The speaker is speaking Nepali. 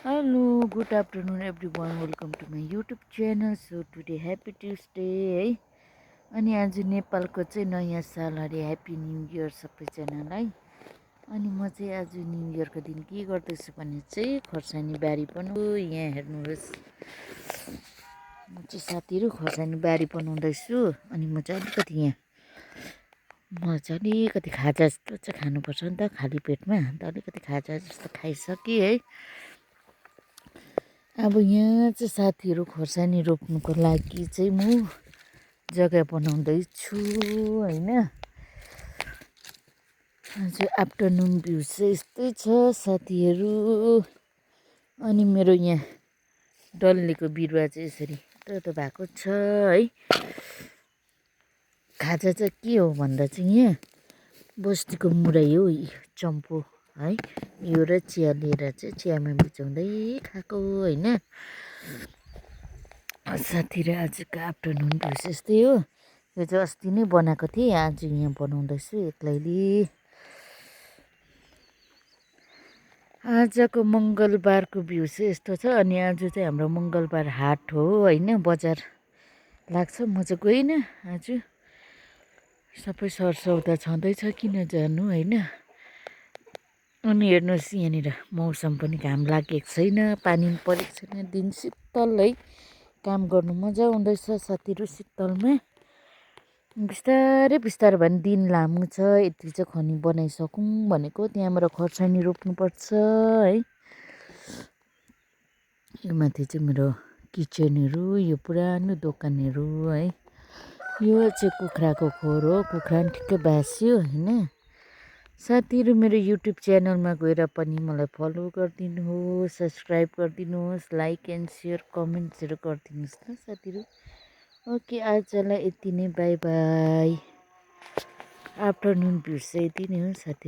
Hello, good afternoon everyone. Welcome to my YouTube channel. So today happy Tuesday है अनि आज नेपालको चाहिँ नयाँ साल अरे ह्याप्पी न्यू इयर सबैजनालाई। अनि म चाहिँ आज न्यू इयरको दिन के गर्दैछु भने चाहिँ खोर्सानी बारी यहाँ हेर्नुहोस्, म चाहिँ साथीहरू खोर्सानी बारी बनाउँदैछु। अनि म चाहिँ अलिकति खाजा जस्तो चाहिँ खानुपर्छ नि त खाली पेटमा, अन्त अलिकति खाजा जस्तो खाइसकेँ है। अब यहाँ चाहिँ साथीहरू खोर्सानी रोप्नुको लागि चाहिँ म जग्गा बनाउँदैछु होइन। आज आफ्टरनुन भ्यू चाहिँ यस्तै छ साथीहरू। अनि मेरो यहाँ डल्लेको बिरुवा चाहिँ यसरी त भएको छ है। खाजा चाहिँ के हो भन्दा चाहिँ यहाँ बस्तीको मुरै हो, चम्पो है, यो र चिया लिएर चाहिँ चियामा भिजाउँदै खाएको होइन। साथीहरू आजको आफ्टरनुन भ्यू चाहिँ यस्तै हो। यो चाहिँ अस्ति नै बनाएको थिएँ, आज यहाँ बनाउँदैछु एक्लैले। आजको मङ्गलबारको भ्यू चाहिँ यस्तो छ। अनि आज चाहिँ हाम्रो मङ्गलबार हाट हो होइन, बजार लाग्छ। म चाहिँ गइनँ आज, सबै सरसौदा छँदैछ किन जानु होइन। अनि हेर्नुहोस् यहाँनिर मौसम पनि घाम लागेको छैन, पानी पनि परेको छैन, दिन शीतल है, काम गर्नु मजा आउँदैछ साथीहरू शीतलमा। बिस्तारै बिस्तारै भए पनि दिन लामो छ, यति चाहिँ खनी बनाइसकौँ भनेको। त्यहाँबाट खोर्सानी रोप्नुपर्छ है। यो माथि चाहिँ मेरो किचनहरू, यो पुरानो दोकानहरू है। यो चाहिँ कुखुराको खोर हो, कुखुरा पनि ठिक्कै भाँस्यो होइन। साथीहरू मेरो युट्युब च्यानलमा गएर पनि मलाई फलो गरिदिनुहोस्, सब्सक्राइब गरिदिनुहोस्, लाइक एन्ड सेयर कमेन्ट्सहरू गरिदिनुहोस् ल साथीहरू। ओके, आजलाई यति नै, बाई बाई। आफ्टरनुन भ्यू चाहिँ यति नै हो साथी।